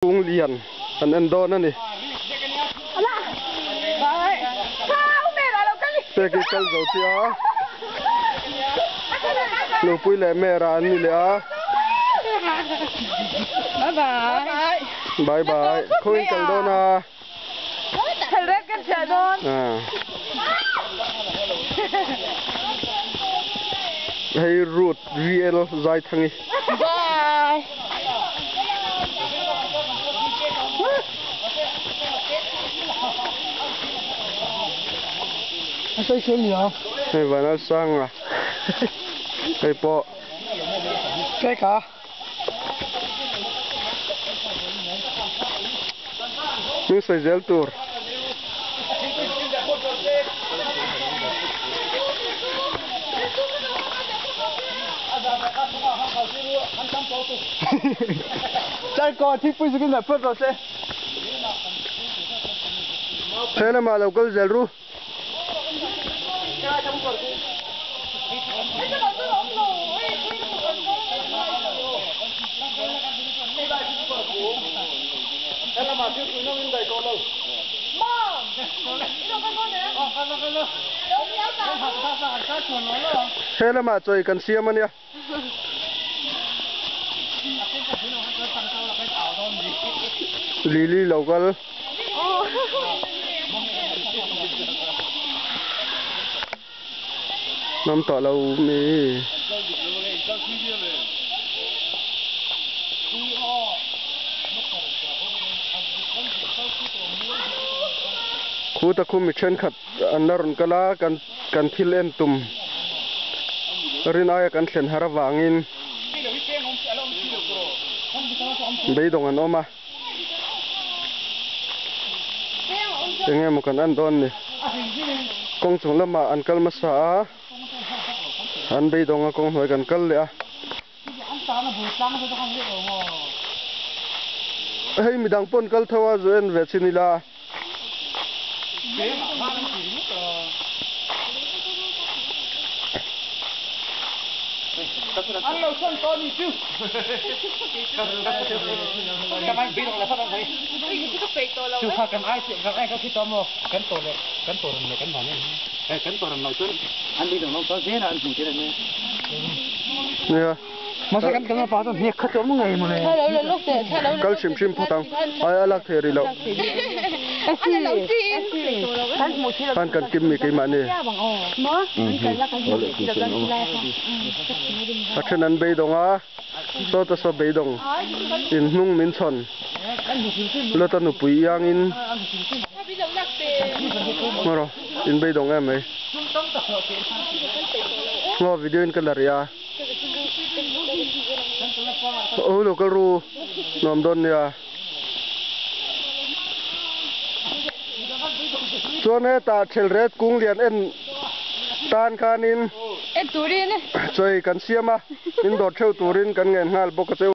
Kung lian an en dawn a ni. Pek hi kal zo chiah a, Nupui leh Mera an ni leh a. Bye bye. Khawiin kal dawn a. Hei Ruth VL Zaithangi. Bye. Hei Vanlalsanga hei pawh. Hming sawi zel tur. He lamah lo kal zel ru. He lamah chawi kan siam a nia. Lily lo kal. Hnam tawh lo mi. Khuta khu mi thenkhat an la rawn kal a kan. Kan thil en tum rin aia kan thlen har avangin beidawng an awm a, eng emaw kan en dawn ni. Kawng chung lamah an kal hmasa a, an beidawng a kawng hnuai kan kal leh a. Hei midang pawn kal tho a zu en ve chin ila. Nia. Kal hrim hrim phawt ang. Ai a lak thei rih loh. Khan kan kim mi keimahni. A then an beidawng a, sawta saw beidawng in hnung min chhawn. Lawta nupui iangin maw in beidawng em mai. Ngaw video in ka la rih a. Aw lo kal ru nuam dawn nia. Chuan hetah Thelret kung lian en tan khanin chawi kan siam a, min dawr theuh turin kan ngen nghal bawk a cheu.